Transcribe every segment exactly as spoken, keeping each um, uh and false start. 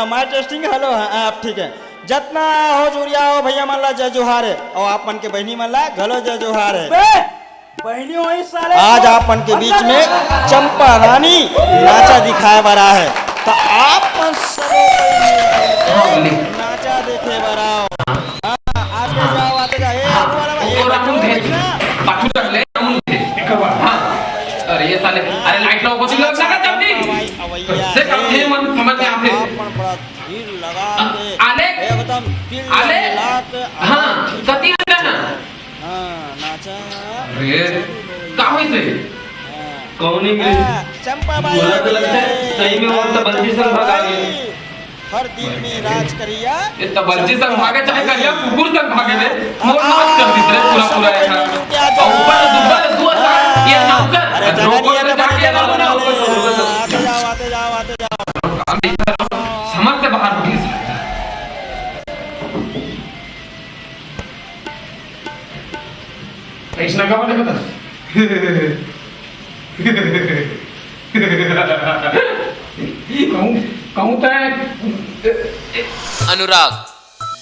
Mic testing, hello, हाँ, आप ठीक है। जतना हो जुरिया हो भैया मन ला जय जोहार है, और आप मन के बहिनी मन ला घलो जय जोहार है। बे, बहिनी होई साले आज तो। आप मन के बीच में चंपा रानी नाचा दिखाए बर आए है, तो आप मन सबो कोई मिलके नाचा देखे बर आओ। हाँ, आते जाओ, आते जाओ। ए, हाँ, आगू वाला भाई, वो रामू थे। पाछू तक ले, रामू थे। हाँ। अरे ये साले, अरे लाइट लाओ, को दिलो, लगा जल्दी। से कम थे, मन समझ में आते। आले, आले, हाँ, सती रहता ना। हाँ, नाचा। अरे, का होइस रे? हाँ। कौन इंग्लिश? हाँ, चंपा बाई बोला तो लगता है, सही में वो तो बंसी संग भगा गए। हर दिल में राज करिया। ये तो बंसी संग भागे, चाहे करिया कुकुर संग भागे रे। मोर नाश कर दिस रे पूरा, पूरा ऐसा। और ऊपर से दुब्बा से दुआ सा, ये नाम कर। अरे, जगह नहीं है तो जाके बड़ी जगह बना लो। आते जाओ, आते जाओ, आते जाओ। समझ से बाहर हो गया। ऐसा का बता? कहूँ, कहूँ तो है। अनुराग,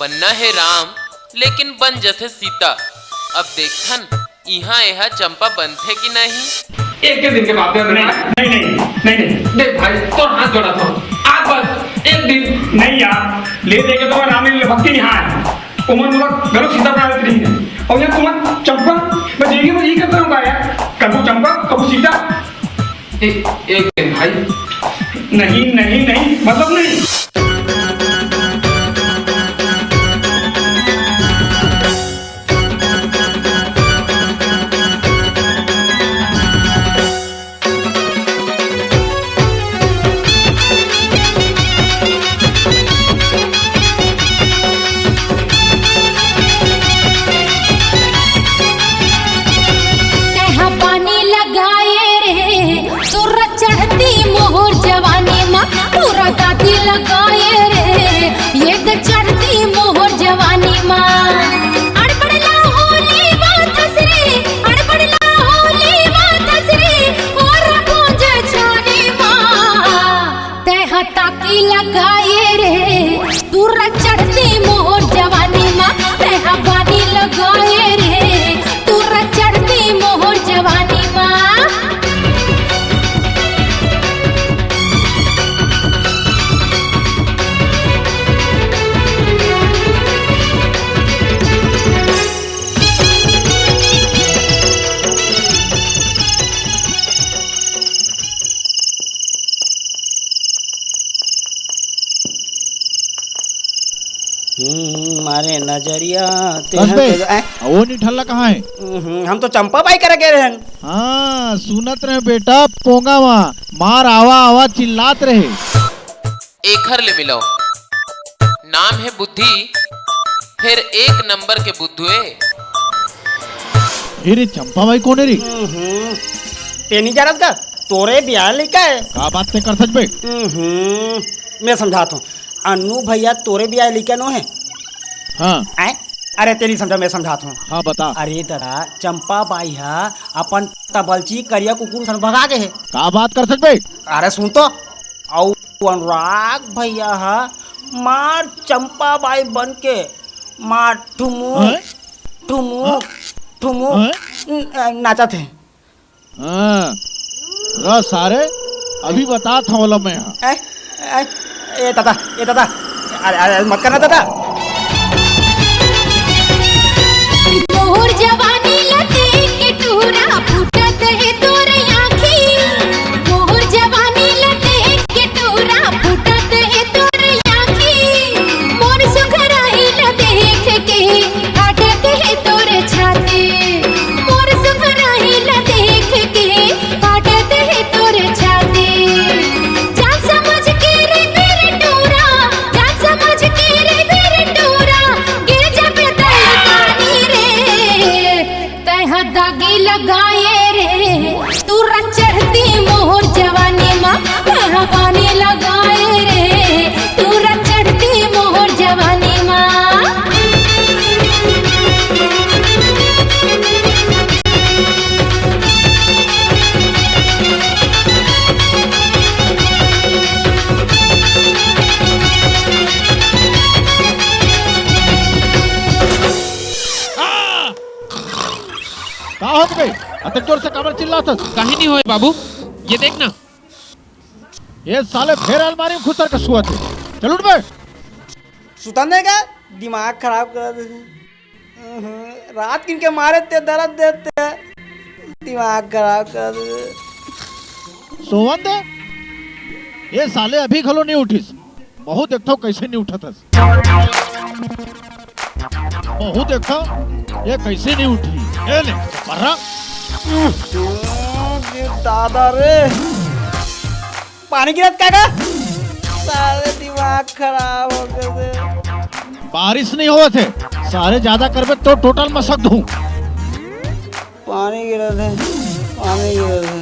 बनना हे राम, लेकिन बन जथे सीता। अब देखथन, इहाँ एहा चंपा बनथे कि नहीं? एक के दिन के बात है, नहीं, नहीं, नहीं, नहीं, नहीं। देख भाई, तोर हाथ जोड़ा था। आज बस एक दिन। नहीं यार, ले दे के तो राम ने भक्ति नहीं है। उमर मुलक गलत सीता प्राप्त नहीं है। और ये तुम्हारा चंपा, मैं जिंदगी में यही करता हूँ यार। कभू चंपा, कभू सीता। ए, एक दिन भाई। नहीं, नहीं, नहीं, मतलब नहीं। तेहा पानी लगाए रे, सुर चढ़ती मोहर जवानी मा, पूरा दादी लगाए रे, ये तो चढ़ती मोहर जवानी मा। अड़बड़ ला होली बातस रे, अड़बड़ ला होली बातस रे, और गूंज छानी मा। तेहा ताकी लगाए रे, तूरा चढ़ती मोर जवानी मा। तेहा पानी लगाए रे, तूरा चढ़ती मोर जवानी मा। हम्म, मारे नजरिया ते बस हैं बे, के-, ऐ? आ वो निठल्ला कहाँ है? हम्म, हम तो चंपा बाई करा गे रहेन। हाँ, सुनत रहे बेटा, पोंगा मा मार आवा आवा चिल्लात रहे। एखर ले मिलव। नाम हे बुद्धि, फेर एक नंबर के बुद्धू ए। हे रे, चंपा बाई कोन हे रे? हम्म, ते नहीं जानत का? तोरे बियाह लइका हे। का बात ते करथस बे? हम्म, मैं समझात हूँ। अन्नू भैया तोरे बियाह लइका नो हे। हाँ। आय? अरे, ते नहीं समझा, मैं समझात हूँ। हाँ, बता। अरे दादा, चंपा बाई हा अपन तबलची करिया कुकुर सन भगा गे हे। का बात करथस बे? अरे सुन तो, अउ अनुराग भैया हा मार चंपा बाई बन के मार ठुमुक, हैं? ठुमुक, हैं? ठुमुक हैं? न-, नाचत हे। हाँ, रह सारे, अभी बतात हँव ओला मैं हा। ए, ए, ए दादा, ए दादा, अरे, अरे, मत करना दादा। मोर जवानी ला देख के टूरा फूटत हे तोर आँखी। मोर जवानी ला देख के टूरा फूटत हे तोर आँखी। मोर सुघराई ला देख के फाटत हे तोर छाती। मोर सुघराई ला देख के फाटत हे तोर छाती। जान समझ के रे मेरे टूरा, जान समझ के रे मेरे इतना जोर से काबर चिल्लात हस? काहे नहीं होय बाबू, ये देख ना। ये साले फेर अलमारी में खुसर के सुअत हे। चल उठ बे। सुतन दे का? दिमाग खराब कर दे। अहं, रात किन के मारे ते दर्द देते। दिमाग खराब कर दे। सोवन दे। ये साले अभी घलो नहीं उठिस। बहुत देखथव कैसे नहीं उठत हस। बहुत देखथव, ये कैसे नहीं उठी। ए ले, पर्रा। दादा रे, पानी गिरत का गा? सारे दिमाग खराब हो गए। बारिश नहीं होवत हे, सारे ज्यादा करबे तो टोटल मसक दूं। पानी गिरत हे, पानी गिरत हे।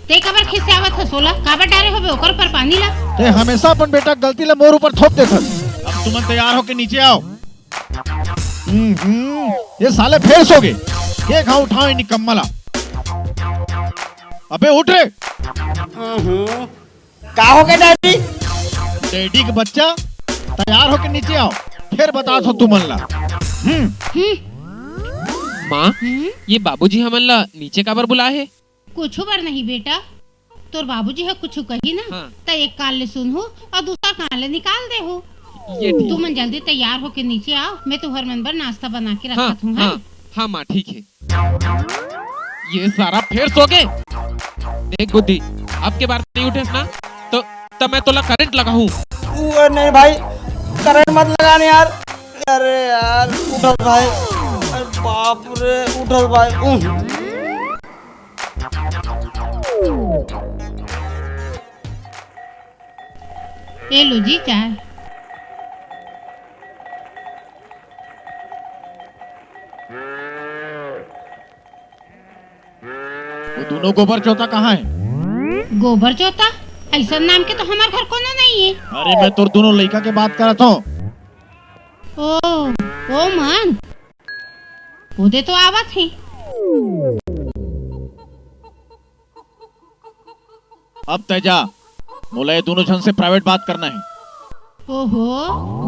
ते काबर खिसियावत हस ओला? काबर डारे होबे ओकर ऊपर पानी ला? ते हमेशा अपन बेटा के गलती ला मोर ऊपर थोप देथस। अब तुमन तैयार होके नीचे आओ। हम्म, हम्म, ये साले फेर सो गे। के घाव उठाओ ये निकम्मा ला। अबे उठ रे। हम्म, का हो गया डैडी? डैडी के बच्चा, तैयार होके नीचे आओ, फिर बता थो तुमन ला। हम्म। माँ, हम्म? ये बाबूजी हमन ला नीचे काबर बुलाए हे? कुछु बर नहीं बेटा, तोर बाबूजी ह कुछु कही ना, हाँ। त एक कान ले सुनहू अउ दूसर कान ले निकाल देहू। ये ठीक। तुमन जल्दी तैयार होके नीचे आओ, मैं तुहर मन बर नाश्ता बना के हाँ, रखत हूँ, हाँ, हैं? हाँ माँ, ठीक हे। ये सारा फेर सो गे। देख बुद्धि, अब के बार नहीं उठेस ना, तो तब मैं तोला करंट लगाहूँ। ओ, नहीं भाई, करंट मत लगा ना यार। अरे यार, उठल भाई। अरे बाप रे, उठल भाई। उह। ए लो जी चाय। वो दोनों गोबर चोता कहाँ हे? गोबर चोता? ऐसा नाम के तो हमार घर कोनो नहीं हे। अरे, मैं तोर दोनों लइका के बात करत हूँ। ओ, ओ मन, ओदे तो आवत हे। अब तै जा, मोला ये दोनों झन से प्राइवेट बात करना हे। ओहो,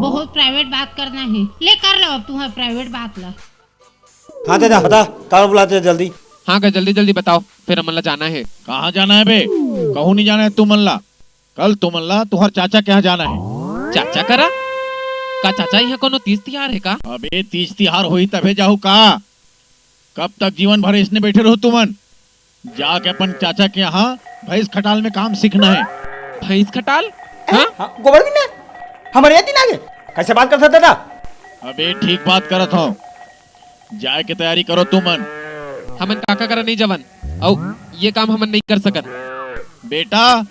बहुत प्राइवेट बात करना हे। ले कर लो अब तुम्हारा प्राइवेट बात ला। हाँ दादा, बता, काबर बुलाते जल्दी? हाँ गा, जल्दी जल्दी बताओ, फिर हमन ला जाना हे। कहाँ जाना हे बे? कहूँ नहीं जाना हे तुमन ला। कल तुमन ला तुहर चाचा के यहाँ जाना हे। चाचा करा? का चाचा यहाँ कोनो तीज तिहार हे का? अबे तीज तिहार होही तभे जाहू का? कब तक जीवन भर इसने बैठे रहो तुमन? जाके अपन चाचा के यहाँ भैंस खटाल में काम सीखना हे। भैंस खटाल? हाँ? हाँ, गोबर भी ना? हमारे ये दिन आ गए? कैसे बात करत हस दादा? अबे ठीक बात करत हूँ। जाए के तैयारी करो तुमन। हमन काका करा नहीं जवन, अउ ये काम हमन नहीं कर सकन। बेटा,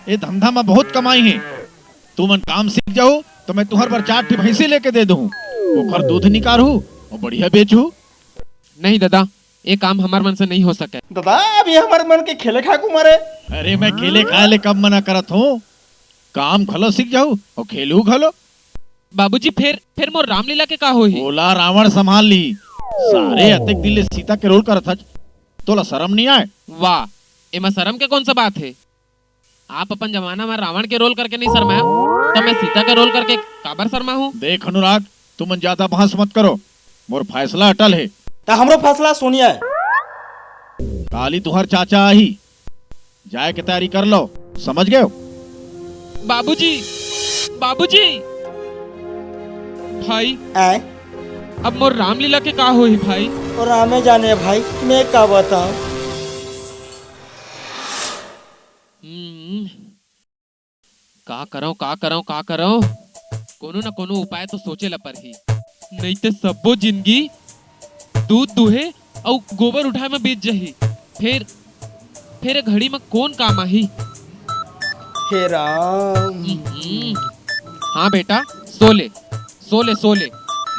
ये धंधा में बहुत कमाई हे। तुमन काम सीख जाओ तो मैं तुहर बर चार ठी भैंसी लेके दे दूँ। ओखर दूध निकारहू अउ बढ़िया बेचहू। नहीं दादा, ये काम हमार मन से नहीं हो सके। दादा, अभी हमार मन के खेले खाए के उमर हे। अरे, मैं खेले खाए ले कब मना करत हूँ? काम घलो सीख जाहू अउ खेलहू घलो। बाबूजी, फिर, फिर मोर रामलीला के का होही? ओला रावण संभाल ली। सारे अतेक दिन ले सीता के रोल करत हच, तोला शरम नहीं आए? वाह, एमा शरम के कौन सा बात हे? आप अपन जमाना में रावण के रोल करके नहीं शर्माए, त मैं सीता के रोल करके काबर शर्माहूँ? देख अनुराग, तुमन ज्यादा बहस मत करो, मोर फैसला अटल हे। त हमरो फैसला सोनिया हे। काली तुहर चाचा आही, जाए के तैयारी कर लो, समझ गए हो? बाबूजी, बाबूजी, भाई, आए? अब मोर रामलीला के का होही भाई? ओ रामे जाने भाई, मैं का बताऊं? हम्म, का करंव, का करंव, का करंव? कोनो न कोनो उपाय तो सोचे ला परही, नइते सब्बो जिनगी दूध दूहे अउ गोबर उठाए म बीत जही। फेर, फेर ए घड़ी म कोन काम आही? हे राम। हम्म। हाँ बेटा, सो ले, सो ले, सो ले।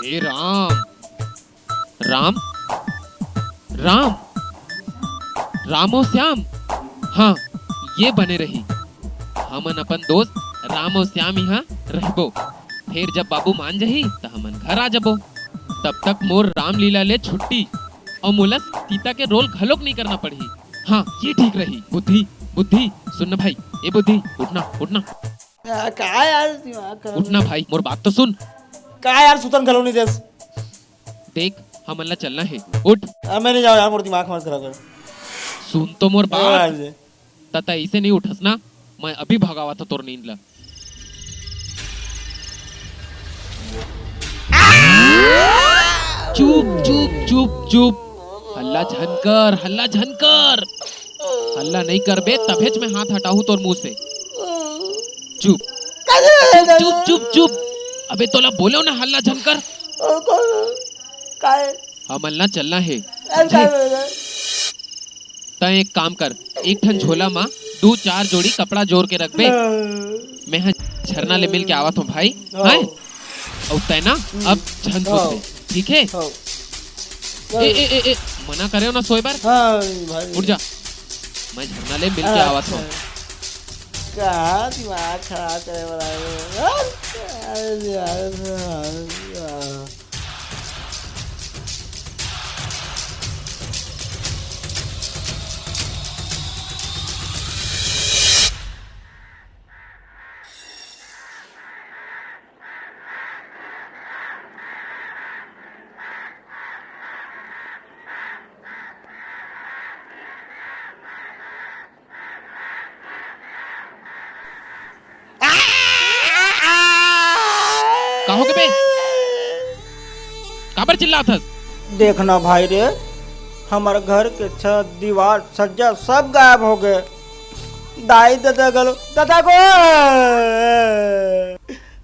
हे राम। राम, राम, राम अउ श्याम। हाँ, ये बने रही। हमन अपन दोस्त राम अउ श्याम इहाँ रहिबो। फेर जब बाबू मान जही, त हमन घर आ जबो। तब तक मोर रामलीला ले छुट्टी अउ मोला सीता के रोल घलोक नइ करना पड़ही। हाँ, ये ठीक रही। बुद्धि, बुद्धि, सुन न भाई, ए बुद्धि, उठना, उठना। आ, का यार, दिमाग खराब उठना भाई, मोर बात तो सुन। का यार, सुतन घलो नइ देस। देख, हमन ला चलना हे, उठ। आ, मैं नइ जावंव यार, मोर दिमाग मत खराब कर। सुन तो मोर बात। हाँ जी। त तैं अइसे नइ उठस ना, मैं अभी भगावत हँव तोर नींद ला। चुप, चुप, चुप, चुप। हल्ला झन कर, हल्ला झन कर। हल्ला नइ करबे, तभेच मैं हाथ हटाहूँ तोर मुँह से। चुप। चुप, चुप, चुप, चुप। अबे तोला बोलेंव ना, हल्ला झन कर। काहे? हमन ला चलना हे, अरे समझे? काहे? तैं एक काम कर, एक ठन झोला मा दू चार जोड़ी कपड़ा जोर के रखबे। हाँ। मैं ह झरना ले मिल के आवत हँव भाई। हाँ। हैं? अउ तैं ना अब झन सोचबे, ठीक हे? हाँ। ए, ए, ए, ए, मना करेंव ना सोए बर। हाँ, भाई। उठ जा। मैं झरना ले मिल के आवत हँव। अच्छा। का दिमाग खराब करे वाला है? अरे यार, का होगे बे? काबर चिल्लात हस? देख ना भाई रे, हमर घर के छत, दीवार, सज्जा सब गायब होगे। दाई ददा घलो, ददा गो,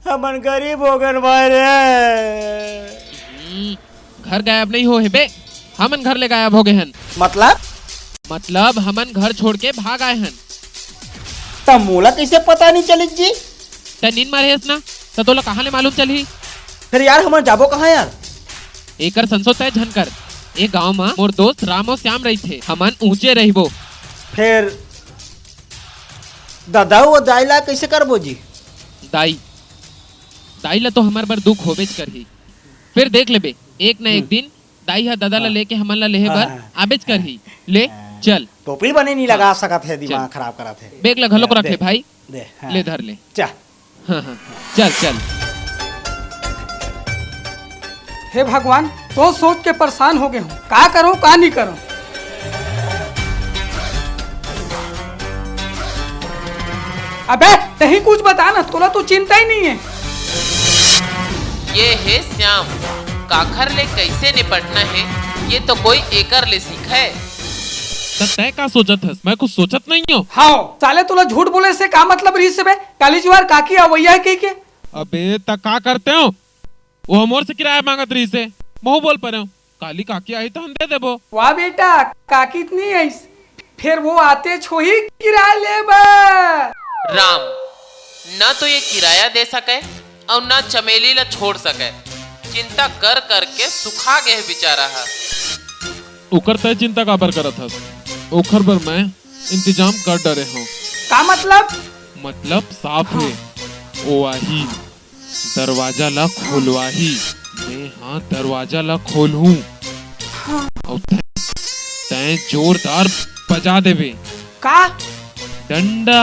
हमन गरीब होगेन भाई रे। हम्म, घर गायब नइ होहे बे, हमन घर ले गायब होगे हन। मतलब? मतलब हमन घर छोड़ के भाग आए हन। त मोला कइसे पता नइ चलिस जी? तैं नींद म रहेस ना, त तोला कहाँ ले मालूम चलही? फेर यार, हमन जाबो कहाँ यार? एकर संसो तैं झन कर। ए गांव म मोर दोस्त राम अउ श्याम रहिथे, हमन उहेंच रहिबो। फेर ददा अउ दाई ला कइसे करबो जी? दाई, दाई ला तो हमर बर दुख होबेच करही। फेर देख लेबे, एक न एक हम्म। दिन दाई ह ददा ला हाँ। लेके हमन ला लेहे हाँ, बर हाँ, आबेच हाँ। करही। ले, हाँ। चल। टोपी बने नइ हाँ। लगा सकत हे, दिमाग चल। खराब करत हे। बैग ला घलोक दे, रख ले दे, भाई। दे, हाँ। ले धर ले। चल। हाँ, हाँ। चल, चल। हे भगवान, तो सोच के परेशान होगे हँव, का करँव, का नइ करँव। अबे, तहीं कुछ बता ना, तोला तो चिंता ही नइ हे। ये हे श्याम, काखर ले कइसे निपटना हे, ये तो कोई एकर ले सीखे। त तैं का सोचत हस? मैं कुछ सोचत नइ हँव। हाँ, साले तोला झूठ बोले से का मतलब रहिस बे? काली जुआर काकी अवइया हे कहिके। अबे, त का करतेंव? वो मोर से किराया मांगत रहिस हे, महूँ बोल परेंव। काली काकी आही त हम दे देबो। वाह बेटा, काकी त नइ आइस, फेर वो आतेच होही किराया ले बर। राम, न तो ये किराया दे सकय अउ न चमेली ला छोड़ सकय। चिंता कर कर के सुखा गे हे बेचारा ह। ओकर तैं चिंता काबर करत हस? ओखर बर मैं इंतजाम कर डरे हँव। का मतलब? मतलब साफ हाँ। हे, वो आही। दरवाजा ला खोलवाही। मैं हा दरवाजा ला खोलहूँ। हाँ। अउ तैं, तैं जोरदार बजा देबे। का? डंडा।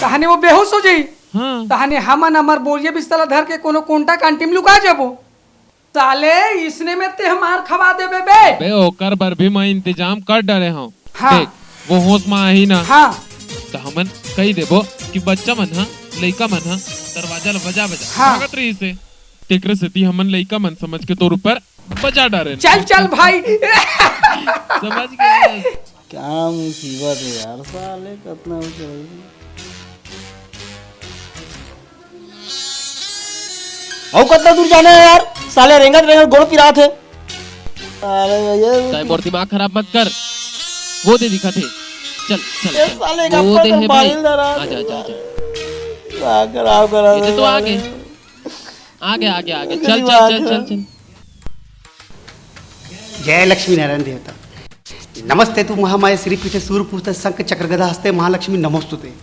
तहने वो बेहोश हो जाही। हाँ। तहने हमन हमर बोरिया बिस्तर ला धर के कोनो कोंटा कांटी म लुका जाबो। साले, इसने में ते हमार खवा देबे बे। बे, ओकर बर भी मैं इंतजाम कर डरे हँव। हाँ। देख, वो होश म आही ना, हाँ। त हमन कहि देबो कि बच्चा मन ह, लइका मन ह दरवाजा ल बजा बजा हाँ। भागत रहिस हे। तेकरे सेती हमन लइका मन समझ के तोर ऊपर बजा डारेन। चल, चल भाई। समझ गे? क्या मुसीबत हे यार, साले कतना ऊँचा हे। अउ कतना दूर जाना हे यार, साले रेंगत रेंगत गोड़ पिरात हे। अरे भैया, तैं मोर दिमाग खराब मत कर। वो दे दिखत हे। चल, चल, ये चल। साले का वो दे पकड़ हे भाई। बारिल डरा आजा, आजा, आजा। दिमाग खराब करा ये दे तो आ साले। गए। आ गए, आ गए, आ गए। चल, चल, चल, चल, चल। जय लक्ष्मी नारायण देवता। नमस्ते तु महामाये श्रीपीठे सूरपूजिते शंख चक्र गदा हस्ते महालक्ष्मी नमोस्तुते।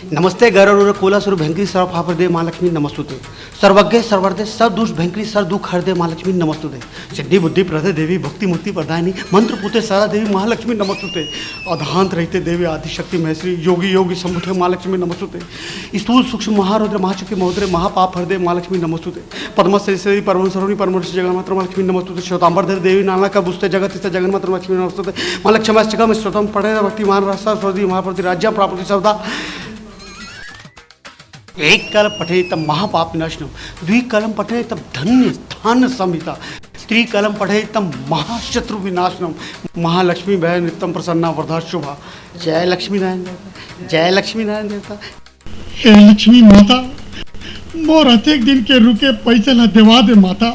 नमस्ते गरुड़ कोला सुर भयंकरी सर्व पाप हर दे माँ लक्ष्मी नमस्तुते। सर्वज्ञ सर्वर्दे सब दुष्ट भयंकरी सर्व दुख हर दे माँ लक्ष्मी नमस्तुते। सिद्धि बुद्धि प्रदे देवी भक्ति मुक्ति प्रदायिनी मंत्र पुते सदा देवी महालक्ष्मी नमस्तुते। अधांत रहते देवी आदिशक्ति महेश्वरी योगी योगी संभुते माँ लक्ष्मी नमस्तुते। स्थूल सूक्ष्म महारुद्र महाशक्ति महोदय महापाप हर दे माँ लक्ष्मी नमस्तुते। पद्मश्री श्री परम सरोनी परम ऋषि जगन्मात्र माँ लक्ष्मी नमस्तुते। श्वेतांबर धर देवी नाना का बुझते जगत स्थित जगन्मात्र माँ लक्ष्मी नमस्तुते। माँ लक्ष्मी अष्टकम श्रोतम पढ़े भक्ति महान रास्ता स्वर्दी महाप्रति राज्य प्राप्ति शब्दा। एक कलम पठे तब महापाप विनाशनम, द्विकलम पठे तब धन्य धान संहिता, त्रिकलम पठे तब महाशत्रु विनाशनम, महालक्ष्मी भय नित्यम प्रसन्ना वरदा शुभा। जय लक्ष्मी नारायण देवता, जय लक्ष्मी नारायण देवता। हे लक्ष्मी माता, मोर अतेक दिन के रुके पइसा ला देवा दे माता,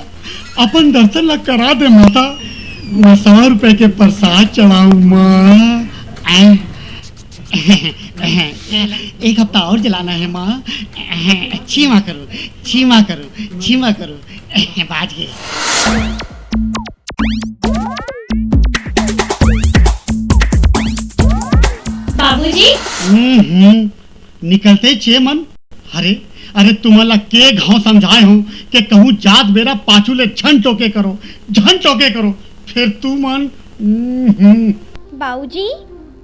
अपन दर्शन ला करा दे माता। मैं सौ रुपए के प्रसाद चढ़ाऊं माँ। आय। एक हफ्ता और जलाना है माँ। क्षमा करो, क्षमा करो, क्षमा करो। बाज गए। बाबूजी। हम्म, हम्म। निकलते चे मन। अरे, अरे, तुमन ला के घाव समझाए हो कि कहूँ जात बेरा पाछू ले झन टोके करो, झन टोके करो। फिर तुमन, हम्म, हम्म। बाऊजी,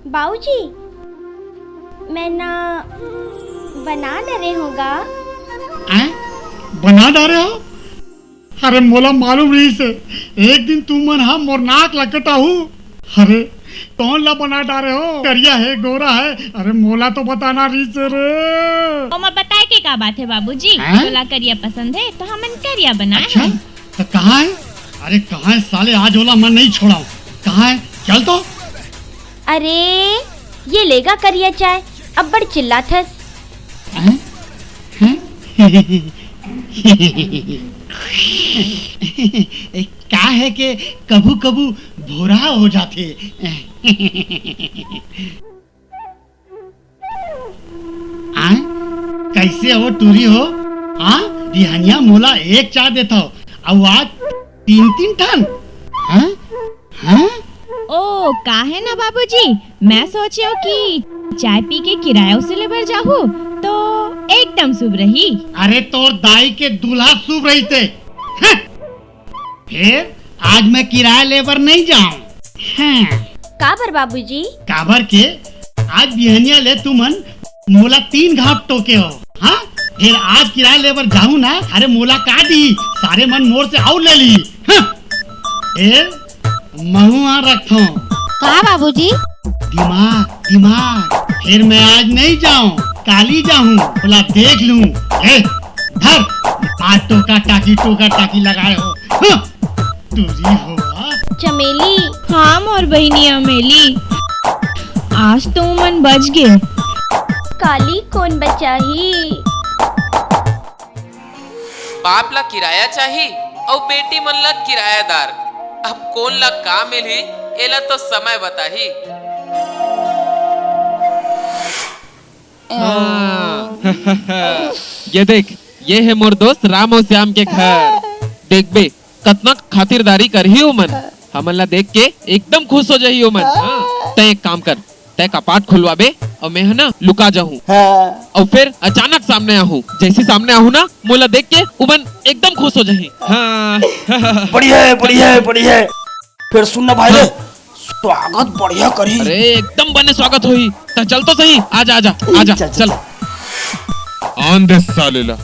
बाऊजी, मैं ना बना डरे होगा। हैं? बना डारे हो? अरे मोला मालूम रहिस हे, एक दिन तुमन हा मोर नाक ला कटाहू। अरे कौन ला बना डारे हो? करिया है, गोरा है? अरे मोला तो बताना रहिस हे रे। ओमा बताए के का बात है बाबूजी? हैं? तोला करिया पसंद है तो हमन करिया बनाए अच्छा? हन। तो कहाँ है? अरे कहाँ है साले, आज ओला मैं नहीं छोड़ाऊँ। कहाँ है? चल तो। अरे ये लेगा करिया चाय, अब्बड़ चिल्लाथस। हैं? हैं? का है के कभू-कभू भोरा हो जाथे। आय? कइसे हो टूरी हो? हाँ? बिहनिया मोला एक चाय देथव, अउ आज तीन-तीन ठन? हाँ? हाँ? ओ, का है ना बाबूजी, मैं सोचेंव कि चाय पी के किराया वसूले बर जाहू, तो एकदम शुभ रही। अरे, तोर दाई के दूल्हा शुभ रहिथे। हं। फेर आज मैं किराया ले बर नइ जांव। हं। काबर बाबूजी? काबर के आज बिहनिया ले तुमन मोला तीन घांव टोके हो, हाँ? फेर आज किराया ले बर जाहूं ना, अरे मोला का दी, सारे मन मोर से अउ ले ली। हं। फेर महूं आ रखथंव। का बाबूजी? दिमाग, दिमाग। फेर मैं आज नइ जांव, काली जाहूं, ओला देख लूं। ए, धर, आज टोका टाकी, टोका टाकी लगाए हो। हं। टूरी हो। चमेली। हाँ मोर बहिनी अमेली, आज तो मन बच गे। काली कोन बचाही? बाप ला किराया चाही अउ बेटी मन ला किरायादार। अब कोन ला का मिलही, एला तो समय बताही। हाँ। ये देख, ये है मोर दोस्त राम अउ श्याम के घर। देखबे, कतना खातिरदारी करही ओमन। हमन ला देख के एकदम खुश हो जाही ओमन। हाँ, तैं एक काम कर, तैं कपाट खुलवाबे अउ मैं ह ना लुका जाहूं। हाँ। अउ फेर अचानक सामने आहूं। जैसे सामने आहूं ना, मोला देख के ओमन एकदम खुश हो जाही। हाँ। बढ़िया है, बढ़िया है, बढ़िया है। फेर सुन ना भाई रे, हाँ। स्वागत बढ़िया करही। अरे एकदम बने स्वागत होही। त चल तो सही, आजा, आजा, आजा, चल, चल, चल। चल। आन दे साले ला,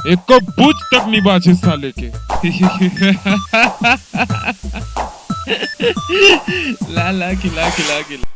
एको बूच तक नी बाचे साले के। ला, ला, खिला, खिला, खिला।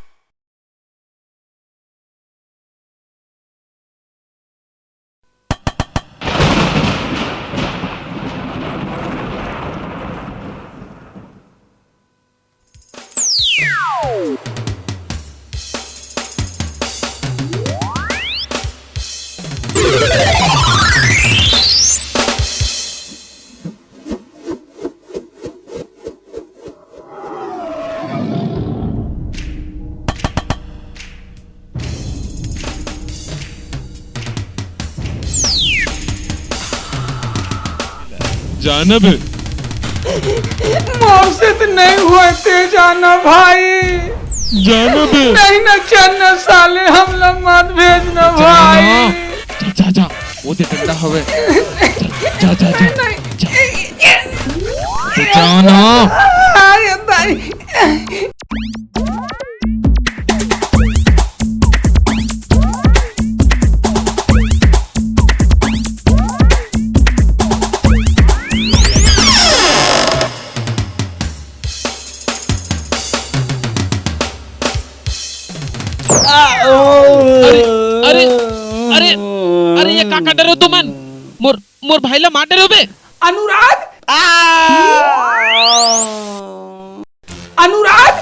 जानबे। मोर से तो नहीं होते जाना भाई। जानबे। नहीं ना चलना साले, हमला मत भेजना भाई। अबे, जा, जा, जा, नहीं। जा। अबे, जाओ ना। अरे भाई। अरे, अरे, अरे, अरे, ये का कर रहे हो तुमन? मोर, मोर भाई ला मार डरे हो बे? अनुराग? अनुराग,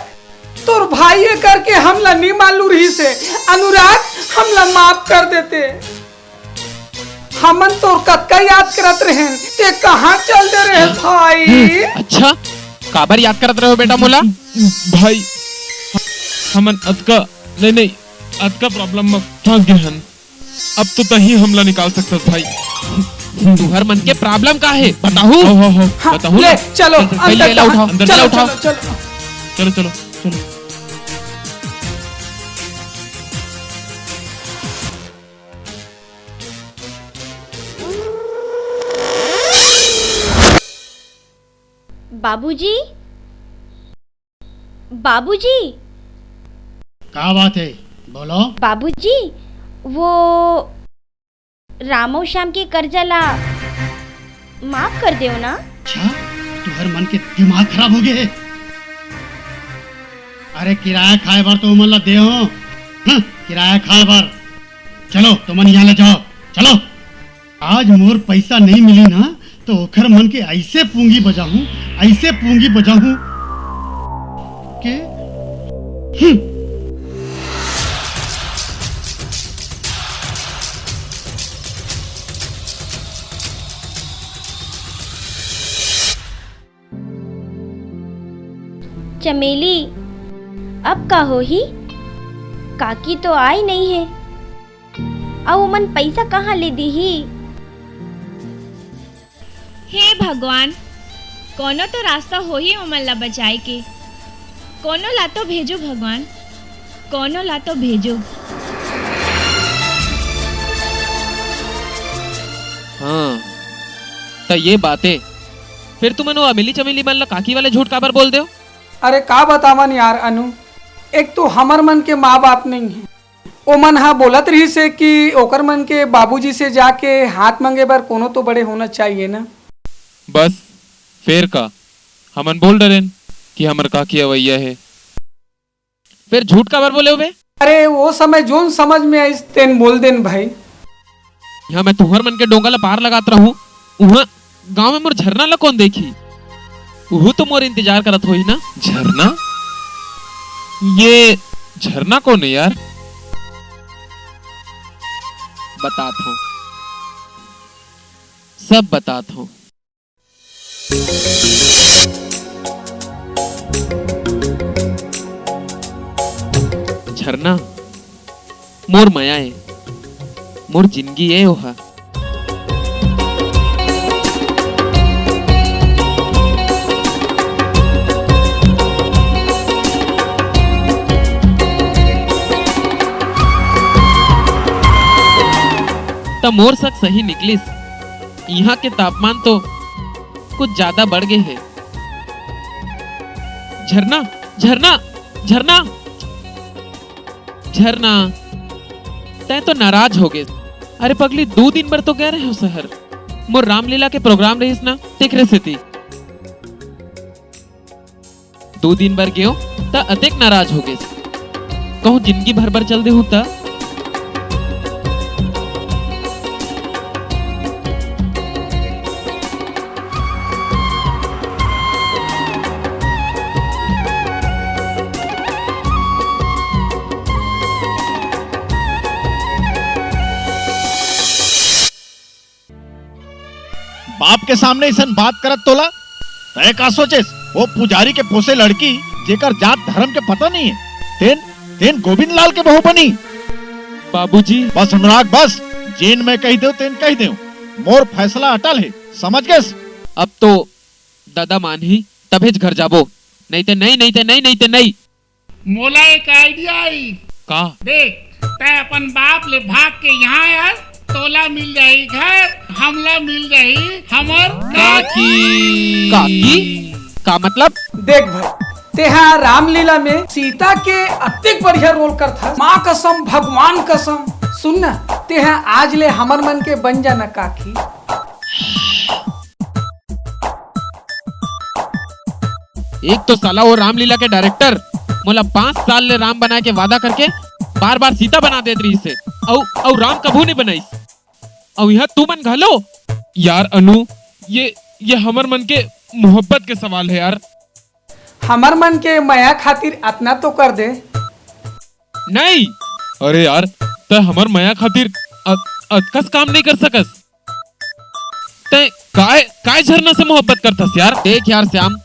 तोर भाई ये करके हमला नी मालूम रहिस हे। अनुराग, हमला माफ कर देते। हमन तोर कतका याद करत रहेन, ते कहाँ चल दे रहे भाई? अच्छा, काबर याद करत रहे हो बेटा मोला? भाई, हमन अतका, नहीं, नहीं, अतका problem में फंस गए हन। अब तो तहीं हमला निकाल सकथस भाई। तुहर मन के problem का हे? बताहू? हो, हो, हो। हाँ, बताहू ले, ना। चलो, चल, चल, अंदर चल, चलो, उठाओ। अंदर चलो, चलो, उठाओ। चलो, चलो। चलो, चलो, चलो। बाबूजी, बाबूजी। का बात हे? बोलो। बाबूजी, वो राम अउ श्याम के कर्जा ला माफ कर देव ना। अच्छा, तुहर मन के दिमाग खराब हो गए हे। अरे, किराया खाए बर तो ओमन ला दे हो। हाँ, किराया खाए बर। चलो, तुमन यहाँ ले जाओ। चलो। आज मोर पैसा नहीं मिली ना, तो ओखर मन के ऐसे पूंगी बजाहूं, ऐसे पूंगी बजाहूं के, हम्म। चमेली, अब का होही? काकी तो आई नहीं है। अउ ओमन पइसा कहाँ ले दिही? हे भगवान, कोनो तो रास्ता होही ओमन ला बचाए के। कोनो ला तो भेजो भगवान, कोनो ला तो भेजो। हाँ, त ये बाते। फिर तुमन वो अमेली चमेली मन ला काकी वाले झूठ काबर बोल देव? अरे का बतावन यार अनु, एक तो हमर मन के माँ बाप नहीं है, ओमन हा बोलत रहिस हे कि ओकर मन के बाबूजी से जाके हाथ मांगे बर कोनो तो बड़े होना चाहिए ना। बस, फेर का? हमन बोल डरेन कि हमर काकी अवइया हे। फेर झूठ काबर बोले होबे? अरे, वो समय जोन समझ में आइस, तेन बोल देन भाई। यहाँ मैं तुहर मन के डोंगा ला पार लगात रहूं, उहाँ गांव में मोर झरना ला कौन देखी? उहू तो मोर इंतजार करत होही ना। झरना? ये झरना कौन है यार? बतात हूँ, सब बतात हूँ। झरना, मोर मया ए, मोर जिंदगी ए ओहा। त मोर सक सही निकलिस। इहाँ के तापमान तो कुछ ज्यादा बढ़ गे हे। झरना, झरना, झरना, झरना, तैं तो नाराज हो गे। अरे पगली, दू दिन बर तो गे रहेंव शहर, मोर रामलीला के program रहिस ना, तेकरे सेती। दू दिन बर गेंव, त अतेक नाराज हो गेस। कहूँ जिंदगी भर बर चल देहूँ त? बाप के सामने अइसन बात करत तोला? तैं का सोचेस? वो पुजारी के पोसे लड़की, जेकर जात धरम के पता नहीं है, तेन, तेन गोविंद लाल के बहू बनी? बाबूजी। बस अनुराग, बस। जेन मैं कहि देंव, तेन कहि देंव। मोर फैसला अटल हे, समझ गेस? अब तो ददा मानही, तभेच घर जाबो। नहीं ते नहीं, नहीं ते नहीं, नहीं ते नहीं। मोला एक idea आई। का? देख, तैं अपन बाप ले भाग के यहाँ आय, तोला मिल जाही घर, हमला मिल जाही हमर काकी। काकी? का मतलब? देख भाई, तेहा रामलीला में सीता के अतेक बढ़िया रोल करथस, माँ कसम, भगवान कसम। सुन ना, तेहा आज ले हमर मन के बन जाना काकी। एक तो साला वो रामलीला के डायरेक्टर मोला पाँच साल ले राम बनाए के वादा करके बार बार सीता बना देत रहिस हे, अउ अउ राम कभू नहीं बनाइस। अउ यहाँ तू मन घलो। यार अनु, ये ये हमर मन के मोहब्बत के सवाल है यार। हमर मन के मया खातिर अतना तो कर दे। नहीं। अरे यार, तै हमर मया खातिर अ- अतकस काम नहीं कर सकस। तै काय काय झरना से मोहब्बत करथस यार? देख यार श्याम,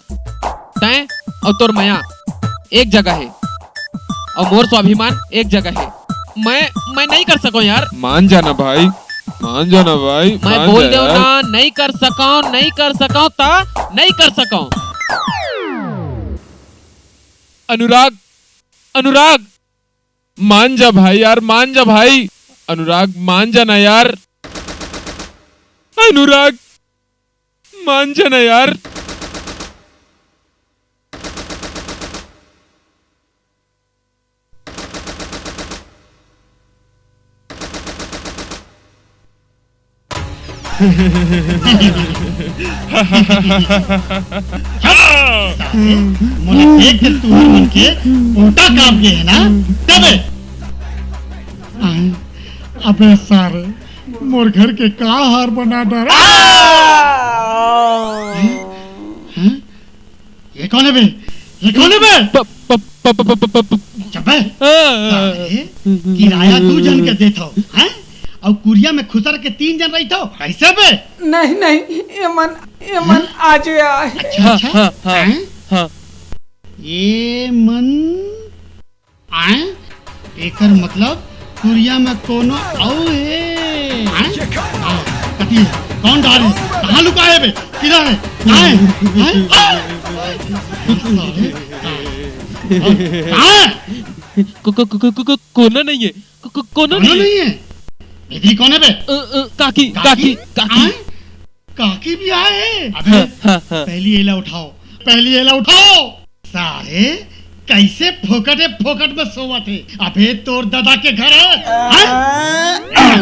तै अउ तोर मया एक जगह है, अउ मोर स्वाभिमान एक जगह है। मैं मैं नहीं कर सकूं यार। मान जाना भाई, मान जाना भाई, मैं मान बोल जा देव यार। ना, नहीं कर सकूं, नहीं कर सकूं, ता नहीं कर सकूं। अनुराग, अनुराग, मान जा भाई यार, मान जा भाई। अनुराग, मान जा ना यार। अनुराग, मान जा ना यार। मोला देख के तुहर मन के पोटा कांप गे हे ना, तबे। अबे सारे, मोर घर के का हार बना डारे। हैं? ये कौन है बे? ये कौन है बे? प- प- प- प- प- प- प- चुप बे। आ, साले, किराया दू झन के देत हो, हैं? अउ कुरिया में खुसर के तीन झन रहिथो, कैसे बे? नहीं, नहीं, ये मन, ये मन आज आए। अच्छा, हाँ, अच्छा। हाँ, हाँ, हैं? हाँ। ये मन आए? एकर मतलब कुरिया में कोनो अउ हे। आए? हाँ, कति हे? कौन डारे? कहाँ लुकाए बे? किधर हे? आए? आए? आए? साले, आए? आए? को- को- को- को- को- कोनो नहीं है। को- को- कोनो कोनो नहीं है। नहीं है? इधर कौन है बे? अ, अ, काकी, काकी? काकी, काकी। आए? काकी भी आए? अबे, हाँ, हाँ, हाँ। पहली एला उठाओ, पहली एला उठाओ। सारे, कैसे फोकटे फोकट में सोवत हे? अबे, तोर दादा के घर है? हैं? हैं?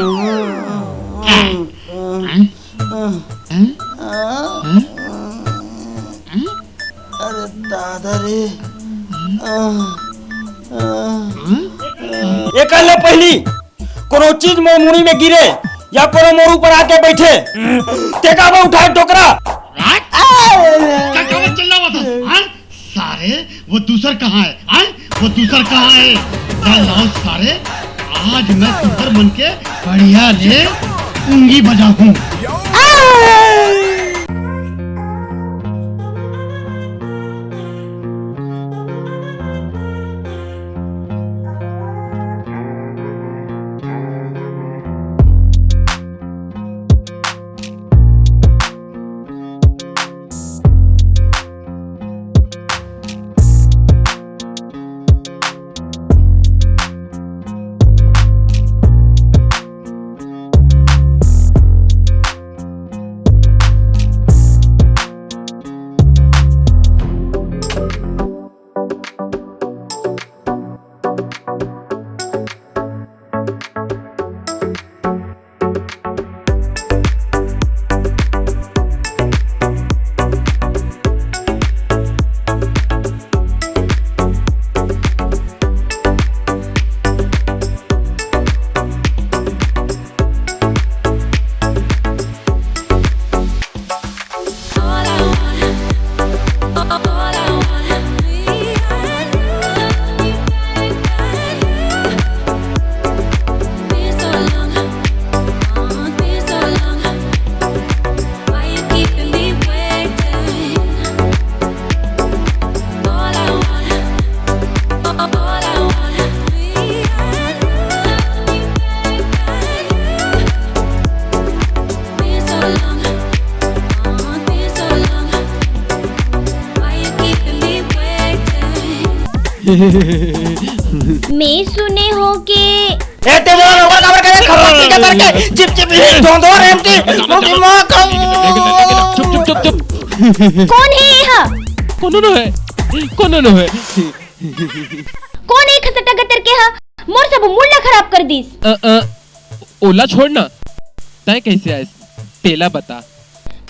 हैं? हैं? हैं? हैं? अरे दादा रे। एकर ले पहली कोनो चीज मोर मुड़ी में गिरे या कोनो मोर ऊपर आके बैठे, तेका में उठाए टोकरा। का, का चिल्लावत हस? हाँ? सारे, वो दूसर कहाँ है? हाँ? वो दूसर कहाँ है? लाओ, लाओ सारे, आज मैं दूसर मन के बढ़िया ले उंगी बजाहूँ। मैं सुने हो के ए, ते मोला नौकर काबर करे? खपत के करके, चिप चिप ही धोंधो रेमटी, मोटी माँ का। चुप, चुप, चुप, चुप। कौन है ये हा? कोनो नो है, कोनो नो है। कौन है खसटा गतर के हा? मोर सब मूड ला खराब कर दिस। अ, अ, ओला छोड़ ना, तैं कैसे आयस? तेला बता।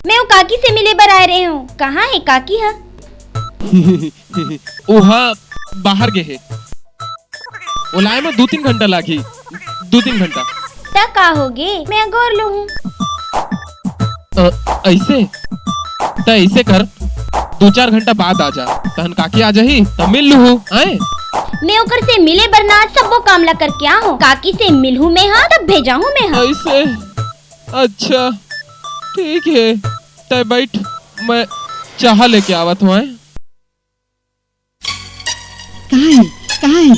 मैं वो काकी से मिले बर आए रहे हूँ। कहाँ है काकी हा? ओहा बाहर गे हे। ओला आए म दू तीन घंटा लागही, दू तीन घंटा। त का होगे, मैं अगोर लूहूं। अ, ऐसे? त ऐसे कर, दू चार घंटा बाद आ जा, तहन काकी आ जाही, त मिल लूहू, आए? मैं ओकर से मिले बर ना सब्बो काम ला करके आहूं, काकी से मिलहूं मैं हा, तब भेजाहूं मैं हा। ऐसे? अच्छा, ठीक है, तै बैठ, मैं चाहा लेके आवत हूँ, आए? कहाँ है? कहाँ है?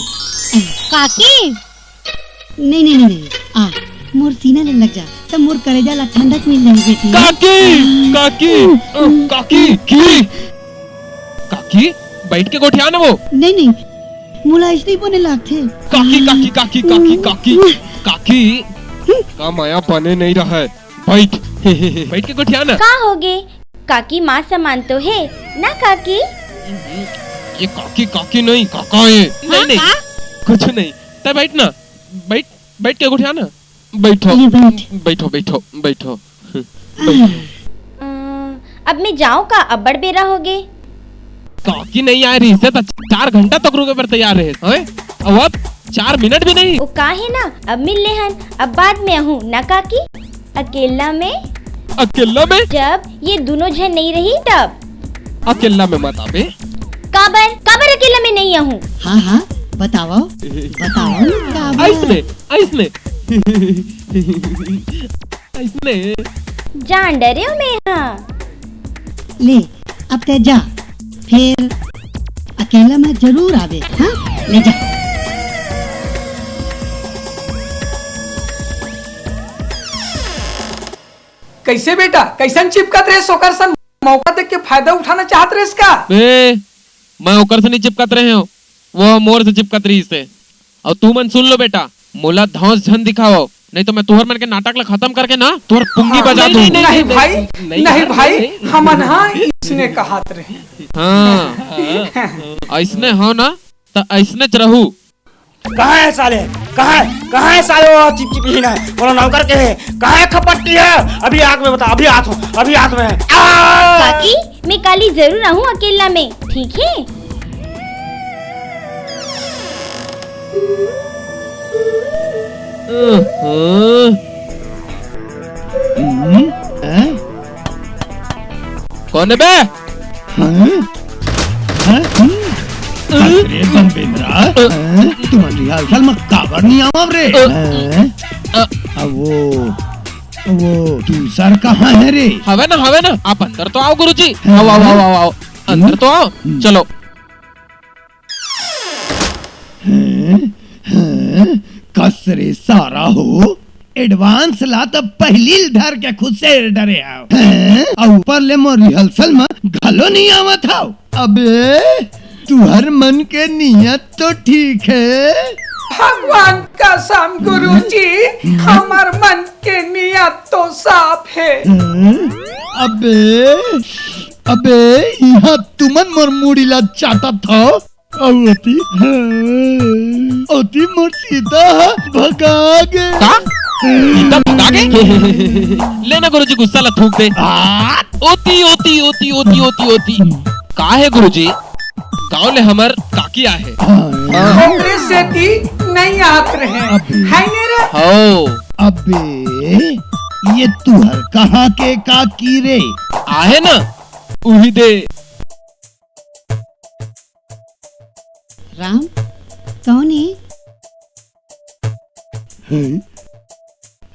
काकी? नहीं, नहीं, नहीं, नहीं। आ, मोर सीना ले लग जा, तब मोर करेजा ला ठंडक मिल जाही बेटी। काकी! काकी! अ, काकी! की! काकी, बैठ के गोठिया ना वो। नहीं, नहीं, मोला ऐसे ही बने लागथे। काकी, काकी, काकी, काकी, काकी, काकी, का माया बने नहीं रहा है। बैठ, बैठ के गोठिया ना। का होगे? काकी माँ समान तो है ना काकी? ये काकी, काकी नहीं, काका है। नहीं, हाँ, नहीं, का? कुछ नहीं। तै बैठ ना, बैठ, बैठ के गोठिया ना। बैठो, ये बैठ। बैठो, बैठो, बैठो, बैठो। अ, अब मैं जाऊं का? अब्बड़ बेरा होगे। काकी नहीं आए रहिस हे त चार घंटा तक रुके बर तैयार रहे, हैं? अउ अब चार मिनट भी नहीं। वो का है ना, अब मिल ले हन, अब बाद में आहूं ना काकी, अकेला में। अकेला में? जब ये दोनों झन नहीं रही तब। अकेला में मत आबे। काबर, काबर अकेला में नहीं आहूं? हाँ, हाँ, बताओ, बताओ ना, काबर? ऐसने, ऐसने। अइसने। जान डरेव मैं हा। ले, अब तै जा, फेर अकेला में जरूर आबे, हाँ? ले जा। कैसे बेटा, कैसन चिपकत रहे ओकर सन? मौका देख के फायदा उठाना चाहत रहे इसका? ए, मैं ओकर से नहीं चिपकत रहे हूँ, वो मोर से चिपकत रहिस हे। अउ तुमन सुन लो बेटा, मोला धौंस झन दिखाओ, नहीं तो मैं तुहर मन के नाटक ला खतम करके ना तुहर पुंगी हाँ, बजा दूं। नहीं, नहीं, नहीं भाई, नहीं, नहीं भाई, हमन हाँ इसने कहत रहे। हाँ, अइसने हो ना, त अइसनेच रहू। कहाँ है साले? कहाँ है? कहाँ है साले वो चिपचिपी ही ना? बोलो नौकर के है। कहाँ है खपट्टी है? अभी आके मैं बता, अभी आत हूँ, अभी आत हूँ मैं। आ! काकी, मैं काली जरूर आहूं अकेला में, ठीक है? हम्म, हैं? कौन है बे? हैं? हैं? हम्म? अरे बम बेंदरा, हैं? तुमन rehearsal में काबर नहीं आवव रे? हैं? अब वो, वो दूसर कहाँ है रे? हवे ना, हवे ना, आप अंदर तो आओ गुरुजी। हैं? आओ, आओ, आओ, आओ, आओ। अंदर तो आओ, हम्म। चलो। हैं? हैं? कस रे सारा हो, advance ला त पहिली ल धर के खुसेर डरे हव। हैं? अउ ऊपर ले मोर rehearsal म घलो नइ आवत हव। अबे, तुहर मन के नियत तो ठीक हे। भगवान कसम गुरुजी, हमर मन के नियत तो साफ हे। हैं? अबे, अबे, इहाँ तुमन मोर मुड़ी ला चाटत हव। अउ ओती, ओती मोर सीता ह भगा गे। का? सीता भगा गे? ले ना गुरुजी, गुस्सा ला थूक दे। आ? ओती, ओती, ओती। का हे गुरुजी? गाँव ले हमर काकी आहे। हाँ। ओकरे सेती नइ आत रहे। अबे। है ने रे? हव। अबे, ये तुहर कहाँ के काकी रे? आहे ना, उही दे। राम, कौन है? हैं?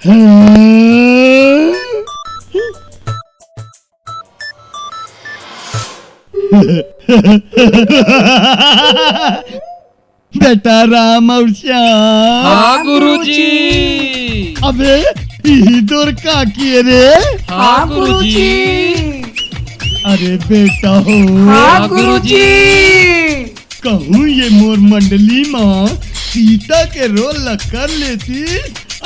हैं? बेटा राम अउ श्याम। हाँ, गुरुजी। अबे, इही तोर काकी हे रे? हाँ, गुरुजी। अरे बेटा हो। हाँ, गुरुजी। कहूँ ये मोर मंडली म सीता के रोल ला कर लेती,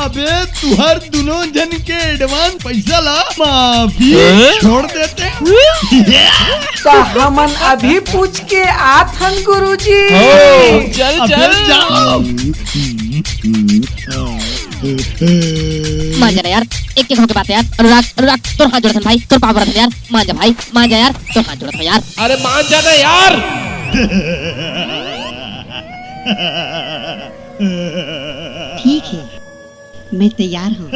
अबे तुहर दुनों झन के एडवांस पैसा ला माफी हैं? छोड़ देते। त हमन अभी पूछ के आत हन गुरुजी। हो, चल, अबे चल। जाओ। मान जाना यार, एक एक होके बात यार। अनुराग, अनुराग, तोर हाथ जोड़त हन भाई, तोर पाँव परत हन यार, मान जा भाई, मान जा यार, तोर हाथ जोड़त हन यार। अरे मान जाना यार। ठीक है, मैं तैयार हूँ।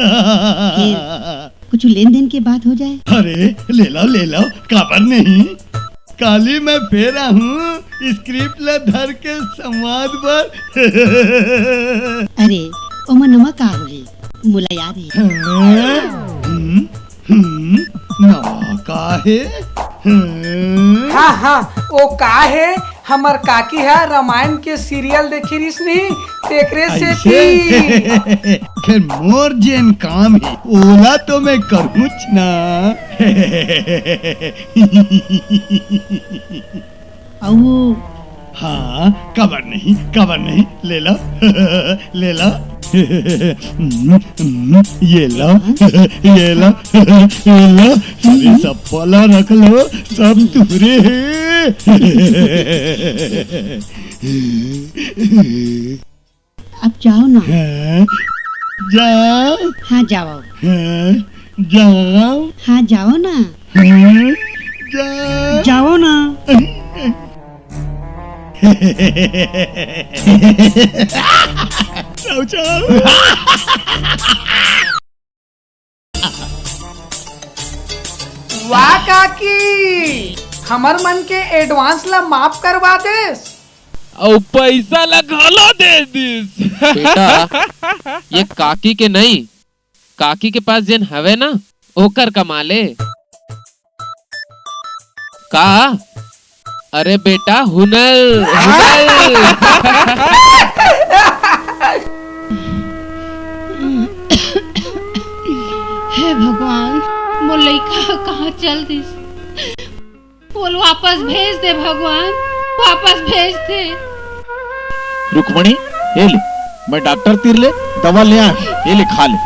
फिर कुछ लेन देन के बात हो जाए। अरे ले लो, ले लो, काबर नहीं। काली मैं फेर आहूं स्क्रिप्ट ला धर के संवाद बर। अरे, ओमा नवा का होही? मोला याद हे। हाँ? हम्म, हम्म, नवा का हे? हम्म। हाँ, हाँ, ओ का हे? हमर काकी ह रामायण के सीरियल देखे रिहिस नहीं, तेकरे सेती। फेर मोर जेन काम हे, ओला तो मैं करूँच ना। अउ वो हाँ, काबर नहीं, काबर नहीं, ले ला, ले ला। ये ला, ये ला, ये ला। अरे सब पला रख लो, सब तुहरे हे। अब जाओ ना। हाँ, जाओ। हाँ, जाओ। हाँ, जाओ। हाँ, जाओ ना। हाँ, जाओ। जाओ ना। जाओ, जाओ। वाह काकी, हमर मन के एडवांस ला माफ करवा देस। अउ पैसा ला घलो दे दिस। बेटा, ये काकी के नहीं, काकी के पास जेन हवे ना, ओकर कमाल ए। का? अरे बेटा, हुनर, हुनर। हे भगवान, मोर लइका ह कहाँ चल दिस? ओला वापस भेज दे भगवान, वापस भेज दे। रुक्मणी, ए ले, मैं डॉक्टर तीर ले दवा ले आय हूँ, ए ले खा ले।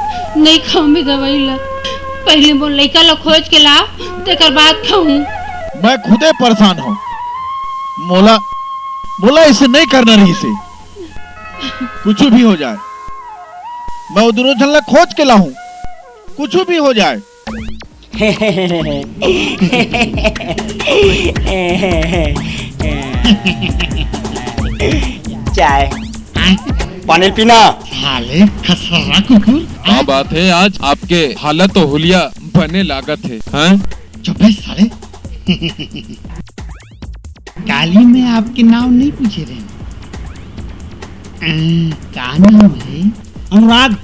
नहीं खाऊं मैं दवाई ला, पहले मोर लइका ला खोज के ला, तेकर बाद खाऊं। मैं खुदे परेशान हूँ, मोला, मोला इसे नहीं करना रहिसे। कुछ भी हो जाए, मैं वो दोनों झन ला खोज के लाहूं, कुछ भी हो जाए। चाय। पानी पीना। साले खसरा कुकुर। का बात है, आज आपके हालत तो हुलिया बने लागत है, हैं? चुप बे साले। काली मैं आपके नाम नहीं पूछे रहे। अं, का नाम है? अनुराग।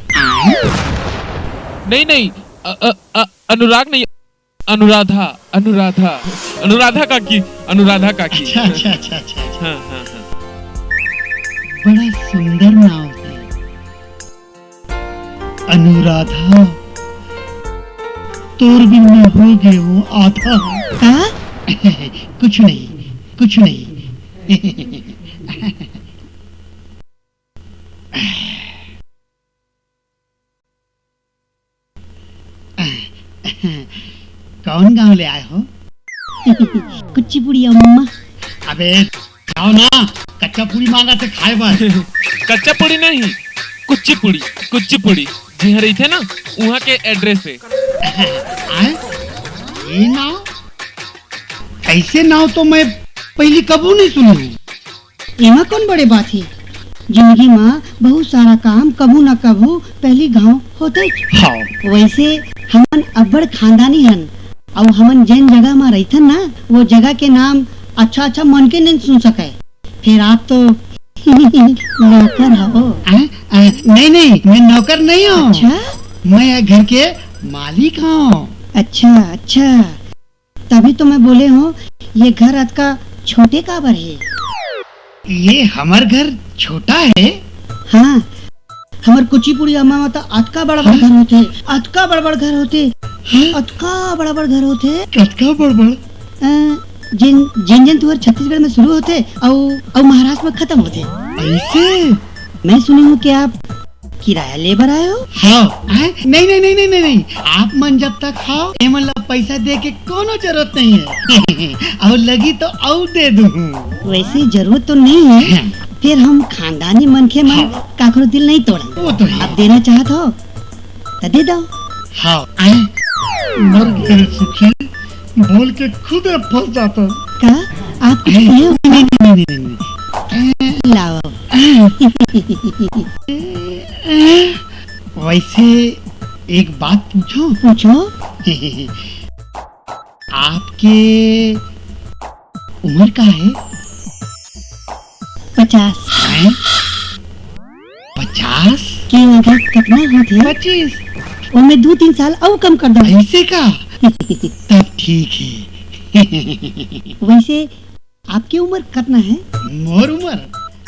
नहीं, नहीं, अ, अ, अ, अनुराग नहीं, अनुराधा, अनुराधा, अनुराधा काकी, अनुराधा काकी। अच्छा, अच्छा, अच्छा, अच्छा, अच्छा। हाँ, हाँ, हाँ। बड़ा सुंदर नाम है। अनुराधा, तोर बिन मैं हो गे हूँ आधा। का? कुछ नहीं, कुछ नहीं। कौन गांव ले आए हो? कुचिपुड़ी अम्मा। अबे जाओ ना, कच्चा पूड़ी मांगा थे खाए बर। कच्चा पूड़ी नहीं, कुचिपुड़ी, कुचिपुड़ी। जिहाँ रहिथे ना, उहाँ के एड्रेस है। आए? ये नाव? ऐसे नाव तो मैं पहली कबू नहीं सुनी हूँ। एमा कौन बड़े बात हे? जिंदगी म बहुत सारा काम कभू न कभू पहली घाव होथे। हाँ। वैसे हमन अब्बड़ खानदानी हन, अउ हमन जेन जगह म रहिथन ना, वो जगह के नाम अच्छा-अच्छा मन के नइ सुन सकय। फेर आप तो नौकर हव। आ, आ, नहीं, नहीं, मैं नौकर नहीं हूँ। अच्छा? मैं ये घर के मालिक हूँ। अच्छा, अच्छा। तभी तो मैं बोले हूँ, ये घर अतका छोटे काबर हे? ये हमर घर छोटा हे? हाँ, हमर कुचिपुड़ी अम्मा म त अतका बड़-बड़ घर होथे, अतका बड़-बड़ घर होथे, हाँ? अतका बड़-बड़ घर होथे। कतका बड़-बड़? अ, जेन, जेन, जेन तुहर छत्तीसगढ़ में शुरू होथे, अउ, अउ महाराष्ट्र में खत्म होथे। ऐसे? मैं सुनी हूँ कि आप किराया ले बर आए हो? हाँ। हैं? नहीं, नहीं, नहीं, नहीं, नहीं, नहीं। आप मन जब तक हव, एमन ला पैसा दे के कोनो जरूरत नहीं है। और लगी तो और दे दूँ। वैसे जरूरत तो नहीं है, हाँ। फिर हम खानदानी मनखे मन हाँ। काकरो दिल नहीं तोड़न। वो तो है। आप देना चाहत हो, त दे दो। हाँ। हैं? मर गए सुखी। बोल के खुदे फंस जाता। का? आप कुछ कहे हो? नहीं, नहीं, नहीं, नहीं, नहीं। लाओ। वैसे एक बात पूछो? पूछो। आपके उम्र का है? पचास। हैं? पचास? के उम्र कतना होत हे? पच्चीस। ओमे दू तीन साल अउ कम कर दो। ऐसे का? तब ठीक है। वैसे आपके उम्र कतना है? मोर उम्र,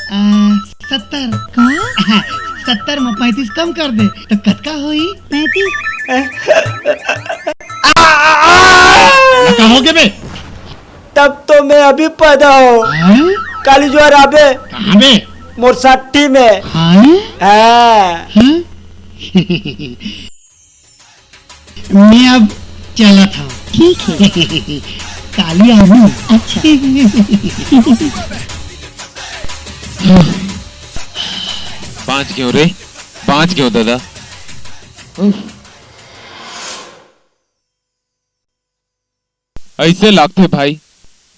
आ, सत्तर। का? हाँ, सत्तर में पैंतीस कम कर दे, तो कतका होई? पैंतीस। आ, आ, आ! का हो गे बे? तब तो मैं अभी पैदा हो। हाँ? काली जुआर आबे। कहाँ बे? मोर साठी में। हाँ? हाँ। हाँ? मैं अब चलत हूँ। ठीक है। काली आहूँ। अच्छा। बाँच गेंव रे, बाँच गेंव दादा। उफ। अइसे लागथे भाई,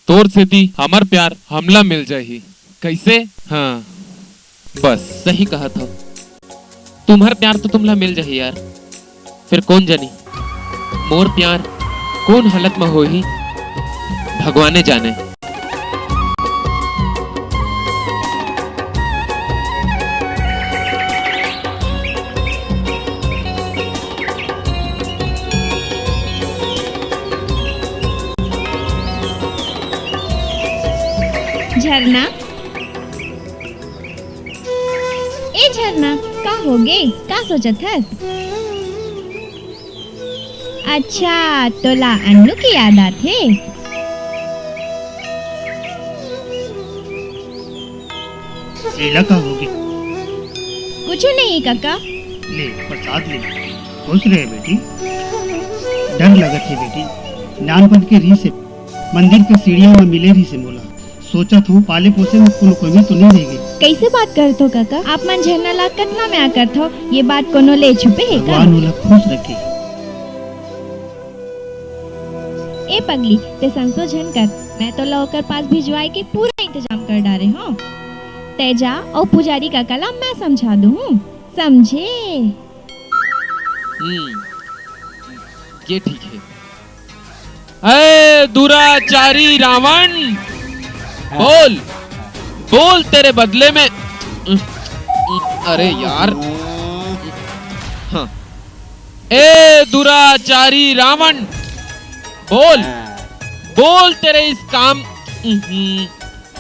तोर सेती हमर प्यार हमला मिल जाही। कइसे? हाँ, बस सही कहत हव। तुम्हर प्यार तो तुमला मिल जाही यार। फिर कोन जनी, मोर प्यार कोन हालत म होही, भगवाने जाने। झरना, ए झरना, का होगे? का सोचत हस? अच्छा, तोला अन्नू के याद आथे? एला का होगे? कुछु नहीं, काका। ले, प्रसाद ले। खुश रहे, बेटी। डर लगत हे, बेटी। नानपन के रीस हे। मंदिर के सीढ़िया म मिले रहिस हे मोला। सोचत हूँ, पाले पोसे म कोनो कमी तो नहीं रह गई। कइसे बात करत हो, काका? आप मन झरना ला कतना मया करत हो, ये बात कोनो ले छुपे हे का? भगवान ओला खुश रखे। ए पगली, ते संसो झन कर, मैं तोला ओकर पास भिजवाए के पूरा इंतजाम कर डारे हूँ। ते जा अउ पुजारी काका ला मैं समझा दूँ, समझे? हम्म, ये ठीक है। ए दुराचारी रावण, बोल, बोल, तेरे बदले में, अरे यार, हाँ, ए दुराचारी रावण, बोल, हाँ। बोल तेरे इस काम, हम्म।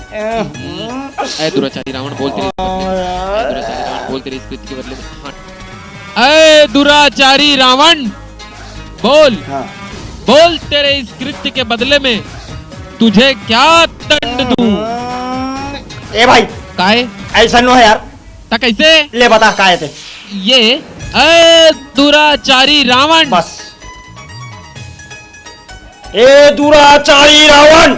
ए दुराचारी रावण, बोल तेरे इस बदले में, ए दुराचारी रावण, बोल तेरे इस कृत्य के बदले में, हाँ। ए दुराचारी रावण, बोल, हाँ। बोल तेरे इस कृत्य के बदले में तुझे क्या दंड दूं? ए भाई, काय? ऐसा नो है यार। त कैसे? ले बता, काय ते? ये, ए दुराचारी रावण। बस। ए दुराचारी रावण।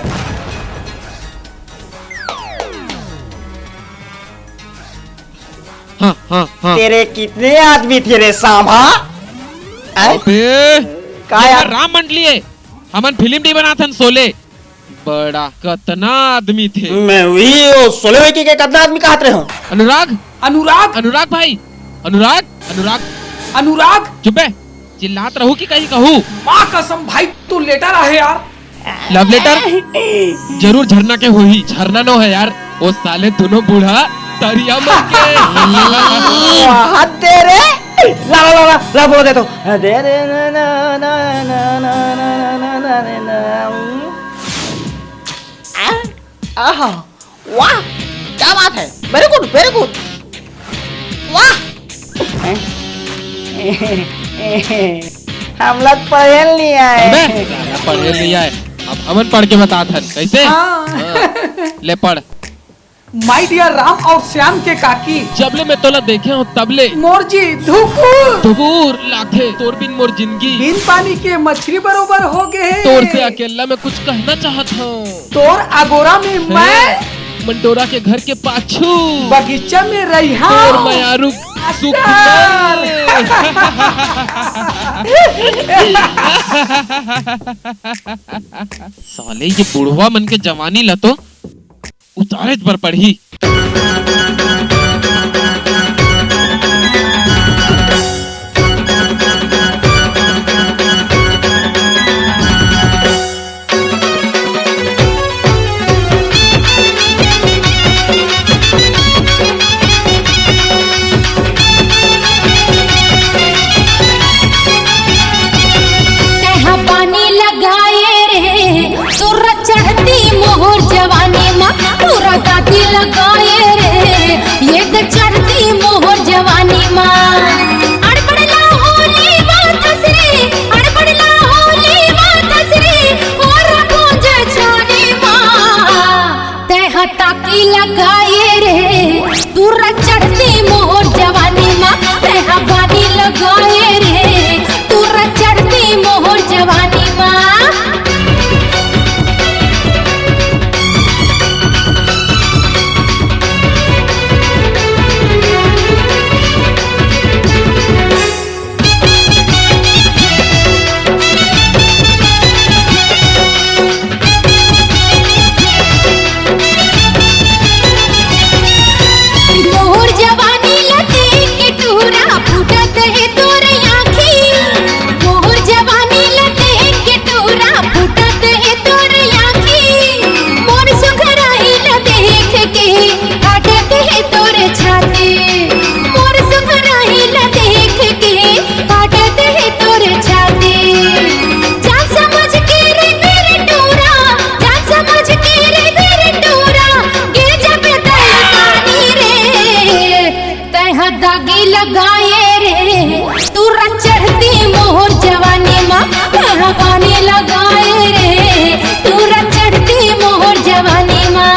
हाँ, हाँ, हाँ। तेरे कितने आदमी थे रे सांभा? हैं? अबे, का ये यार? राम मंडली है, हमन फिल्म नहीं बनाथन, शोले। बड़ा, कतना आदमी थे। मैं वही, वो शोले में के, के कतना आदमी कहत रहे हो? अनुराग, अनुराग, अनुराग भाई, अनुराग, अनुराग। अनुराग। चुप बे, चिल्लात रहू कि कहीं कहू? माँ कसम भाई, तू लेटर आहे यार। Love letter? जरूर झरना के होही, झरना नो है यार, वो साले दोनों बूढ़ा तरिया मन के। वाह, दे रे। ला, ला, ला, ला, ला, बोल दे तो। दे रे, ना, ना, ना। आहा, वाह, क्या बात है, very good, very good, वाह। हम लोग पढ़े नहीं आए। अबे, साला पढ़े नहीं आए, अब हमन पढ़ के बतात हन, कैसे? हाँ। हाँ, ले पढ़। My dear राम और श्याम के काकी। जब ले मैं तोला देखे हूँ तब ले। मोर जी धुकुर। धुकुर लागथे तोर बिन मोर जिंदगी। बिन पानी के मछली बरोबर हो गे हे। तोर से अकेला मैं कुछ कहना चाहत हूँ। तोर अगोरा में मैं। मंडोरा के घर के पाछू। बगीचा में रहिहा। तोर मयारू सुख मास्टर। साले ये बुढ़वा मन के जवानी ला तो उतारेच बर पड़ही। तेहा पानी लगाए रे, सुर चढ़ती मोहर जवानी मा, पूरा दादी लगाए रे, ये तो चढ़ती मोहर जवानी मा। अड़बड़ ला होली बातस रे, अड़बड़ ला होली बातस रे, और पूंज छानी मा। तेहा ताकी लगाए रे, तू चढ़ती मोर जवानी मा, तेहा बानी लगाए रे, तू चढ़ती मोर जवानी मा। मोर जवानी ला देख के टूरा फूटत हे तोर आँखी। मोर जवानी ला देख के टूरा फूटत हे तोर आँखी। मोर सुघराई ला देख के फाटत हे तोर छाती। मोर सुघराई ला देख के फाटत हे तोर छाती। जान समझ के रे मेरे टूरा, जान समझ के रे मेरे टूरा, गिर जाबे तल पानी रे। तेहा दागी लगाए रे, तू चढ़ती मोहर जवानी मा, तेहा पानी लगाए रे, तू चढ़ती मोहर जवानी मा।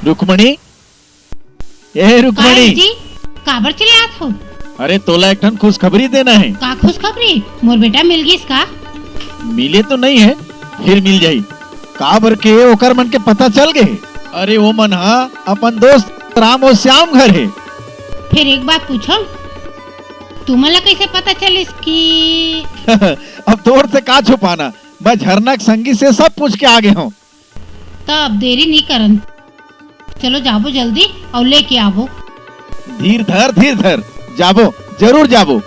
रुक्मणी, ए रुक्मणी। जी, काबर चिल्लात हो? अरे, तोला एक ठन खुशखबरी देना हे। का खुशखबरी? मोर बेटा मिल गिस का? मिले तो नहीं हे, फिर मिल जाही। काबर के ओकर मन के पता चल गे हे। अरे, वो मन हा अपन दोस्त राम और श्याम घर हे। फिर एक बात पूछो, तुमन ला कैसे पता चलिस कि अब तोर से का छुपाना, मैं झरना के संगी से सब पूछ के आ गे हूँ। त अब देरी नहीं करन, चलो जाबो जल्दी और लेके आबो। धीर धर, धीर धर, जाबो, जरूर जाबो।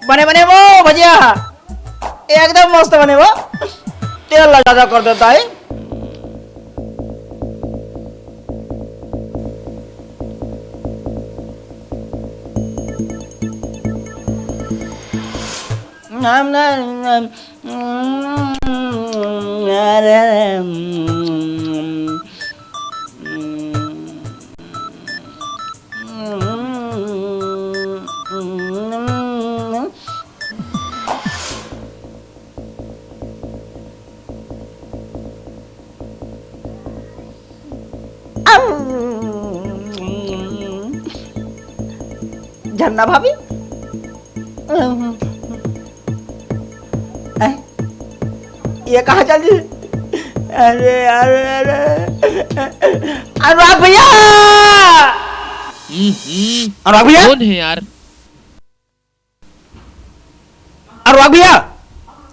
बने बने वो भजिया, एकदम मस्त बने वो। तेल ला ज्यादा कर देता है। नाम ना, नाम, अरे, झरना भाभी, ए, ये कहाँ चल दी? अरे, अरे, अरे, अनुराग भैया! हम्म, हम्म। अनुराग भैया? कौन है यार? अनुराग भैया,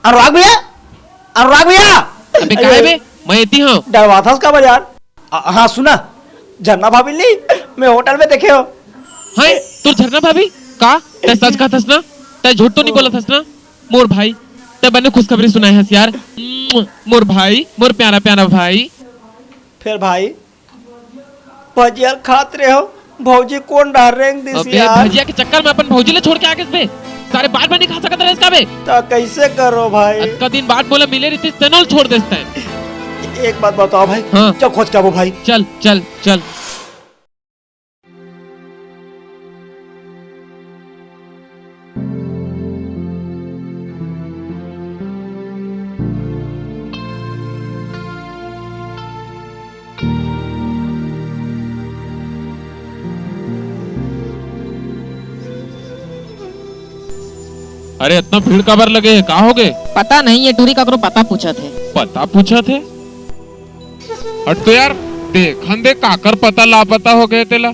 अनुराग भैया, अनुराग भैया। अबे, काहे बे? मैं एती हूँ। डरवाथस काबर यार? आ, हाँ, सुना, झरना भाभी नहीं, मैं होटल में देखे हो। हाय, तोर झरना भाभी? का? तै सच कहत हस ना? तै झूठ तो नहीं बोलत हस ना? मोर भाई, तै बने खुशखबरी सुनाए हस यार। मोर भाई, मोर प्यारा प्यारा भाई। फेर भाई, भजिया ल खात रहे हो, भौजी कोन डहर रेंग दिस अबे, यार। भजिया के चक्कर में अपन भौजी ले छोड़ के आ गेस बे। सारे बात में नहीं खा सकत रहे इसका बे। त कैसे करो भाई? अतका दिन बाद मोला मिले रहितिस, तेनो ल छोड़ देस तैं। एक बात बताओ भाई। हाँ। चल खोज के आबो भाई। चल, चल, चल। अरे, इतना भीड़ काबर लगे हे? का होगे? पता नहीं, ये टूरी काकरो पता पूछत हे। पता पूछत हे? हट तो यार, देखन दे काकर पता लापता होगे तेला।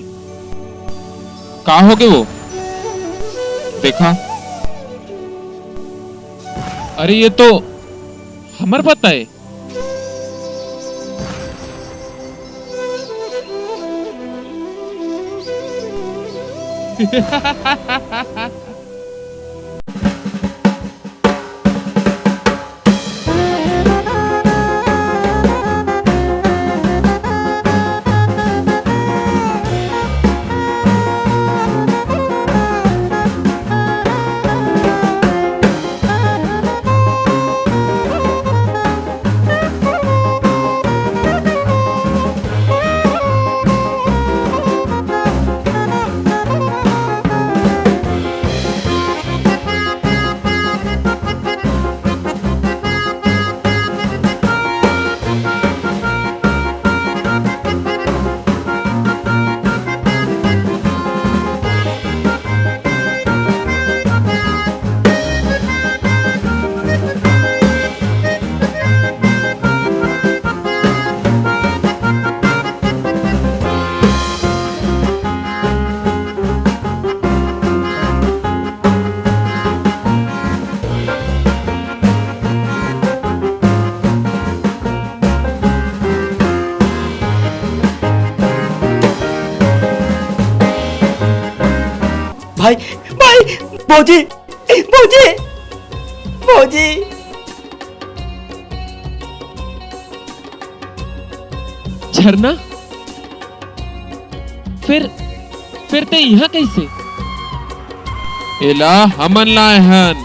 का होगे वो? देखा। अरे ये तो हमर पता हे। भाई, भाई, भौजी, भौजी, भौजी। झरना, फेर, फेर तैं इहाँ कइसे? एला हमन लाए हन।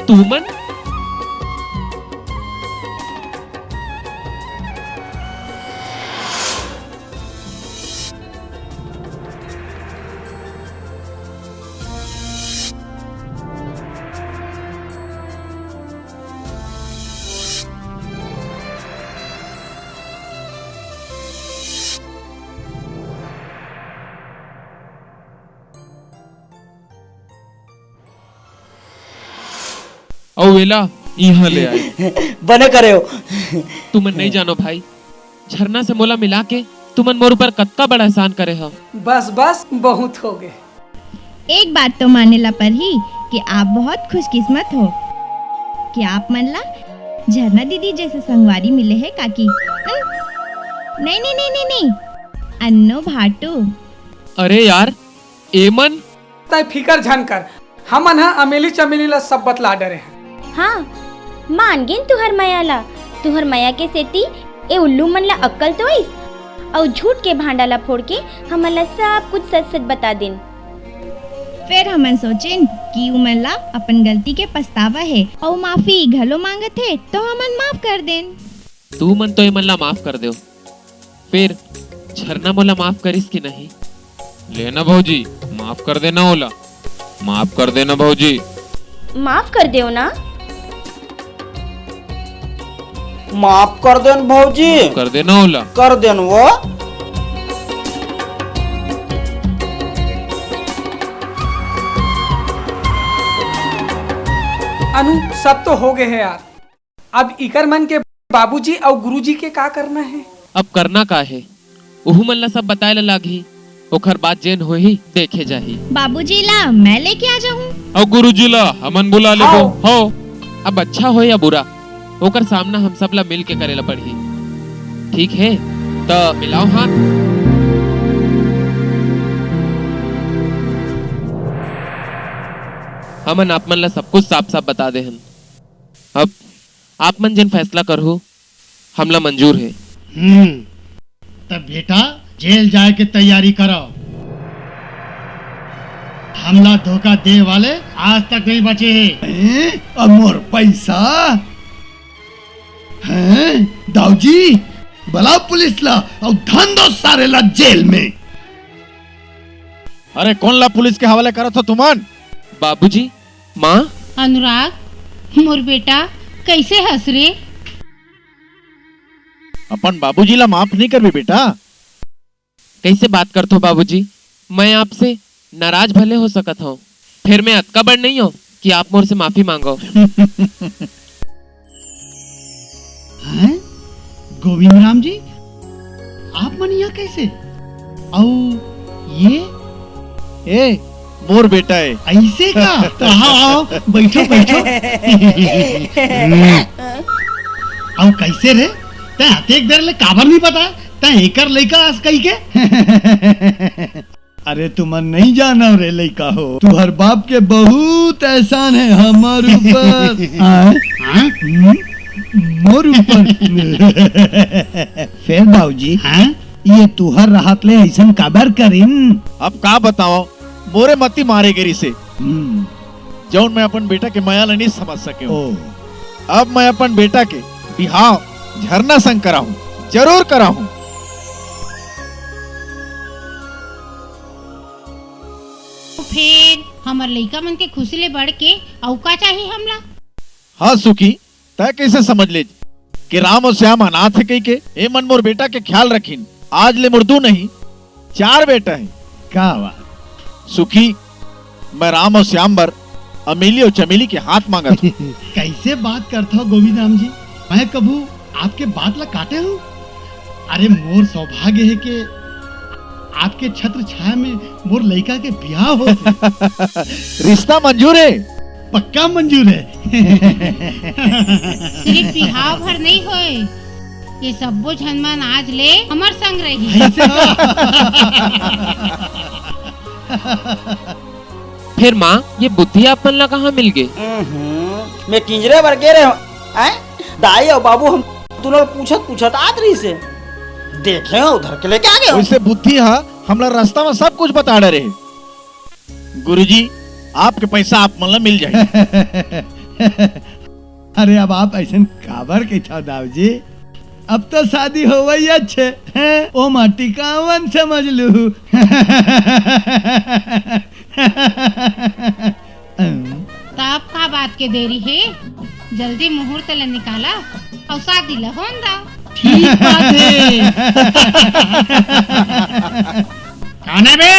तुमन? अउ एला इहाँ ले आए। बने करे हो। तुमन नइ जानव भाई, झरना से मोला मिला के तुमन मोर ऊपर कतका बड़ा एहसान करे हव। बस, बस, बहुत होगे। एक बात तो माने ला परही कि आप बहुत खुशकिस्मत हो कि आप मन ला झरना दीदी जइसे संगवारी मिले हे काकी। हम्म? नहीं, नहीं, नहीं, नहीं, नहीं। अन्नो भाटू। अरे यार, ए मन तैं फिकर झन कर, हमन ह अमेली चमेली ला सब बतला डरे हन। हाँ, मान गेन तुहर मया ला। तुहर मया के सेती ए उल्लू मन ला अक्कल तो आइस, अउ झूठ के भांडा ला फोड़ के हमन ला सब कुछ सच-सच बता देन। फेर हमन सोचेन कि उमन ला अपन गलती के पछतावा हे, अउ माफी घलो मांगत हे, तो हमन माफ कर देन। तुमन तो एमन ला माफ कर देव, फेर झरना मोला माफ करिस कि नहीं? ले ना भौजी, माफ कर देना ओला, माफ कर देना भौजी। माफ कर देव ना। माफ कर देन भौजी। कर देना ओला। कर देन वो। अनु, सब तो होगे हे यार। अब इकर मन के बाबूजी अउ गुरुजी के का करना हे? अब करना का हे? उहू मन ला सब बताए ला लागही। ओखर बाद जेन होही, देखे जाही। बाबूजी ला मैं लेके आ जाहूँ। अउ गुरुजी ला हमन बुला लेबो। हव। हव। अब अच्छा हो या बुरा, ओकर सामना हम सब ला मिल के करे ला पड़ही। ठीक हे, त मिलाओ हाथ। हमन आप मन ला सब कुछ साफ-साफ बता दे हन। अब आप मन जेन फैसला करहू, हमला मंजूर हे। हम्म, तब बेटा, जेल जाए के तैयारी करो। हमला धोखा दे वाले आज तक नहीं बचे हे। हैं? अब मोर पैसा? हैं? दाऊजी, बलाओ पुलिस ला अउ धन दो सारे ला जेल में। अरे, कोन ला पुलिस के हवाले करत हो तुमन? बाबूजी, माँ। अनुराग, मोर बेटा, कैसे हस रे? अपन बाबूजी ला माफ नहीं करबे बेटा। कैसे बात करथो बाबूजी? मैं आपसे नाराज भले हो सकत हूँ, फिर मैं अतका बड़ नहीं हूँ कि आप मोर से माफी मांगो। हैं? गोविंद राम जी, आप मन यहाँ कैसे? अउ ये? ए, मोर बेटा है। ऐसे का? तो आओ, आओ, बैठो, बैठो। अउ कैसे रे? तैं अतेक देर ले काबर नहीं बता? तैं एकर लइका अस कही के? अरे तुमन नहीं जानव रे लइका हो, तुहर बाप के बहुत एहसान है हमर ऊपर। आय? हाँ? हम्म? मोर ऊपर। फेर बाबूजी, हाँ? ये तुहर रहत ले अइसन काबर करिन? अब का बताओ, मोरे मती मारे गे रिसे। हम्म। जौन मैं अपन बेटा के मया ल नहीं समझ सके हूँ। ओ। अब मैं अपन बेटा के बिहाव झरना संग कराहूँ, जरूर कराहूँ। फेर हमर लइका मन के खुशी ले बढ़ के अउ का चाही हमला? हाँ सुखी, तै कैसे समझ ले कि राम अउ श्याम अनाथ हे कहिके? ए मन मोर बेटा के ख्याल रखिन, आज ले मोर दू नहीं, चार बेटा हे। का बात? सुखी, मैं राम अउ श्याम बर अमेली अउ चमेली के हाथ मांगत हूँ। कैसे बात करत हव गोविंद राम जी? मैं कभू आपके बात ला काटे हूँ? अरे मोर सौभाग्य हे के आपके छत्र छाया में मोर लइका के बिहाव हो। रिश्ता मंजूर हे? पक्का मंजूर हे। सिर्फ बिहाव भर नहीं होए, ये सब्बो झन मन आज ले हमर संग रही। ऐसे का? फेर माँ, ये बुद्धि आप मन ला कहाँ मिल गे? हम्म, मैं किंजरे बर गे रहे हूँ। आय? दाई अउ बाबू हम दोनों पूछत पूछत आत रहिसे, देखे हूँ उधर के लेके आ गए हूँ। वैसे बुद्धि हा हमला रास्ता में सब कुछ बता डरे हे। गुरुजी, आपके पैसा आप मन ला मिल जाही। अरे अब आप अइसन काबर कहिथव दाऊ जी? अब तो शादी होवइयाच हे, हैं? ओ माटी कावन समझ लू। तब का बात के देरी हे, जल्दी मुहूर्त ले निकाला अउ शादी ला होन दा। ठीक बात हे। कौन हे बे?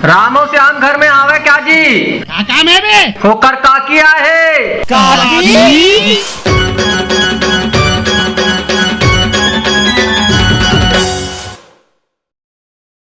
रामो श्याम घर में आवे का जी? का काम हे बे? ओकर काकी आए हे। काकी?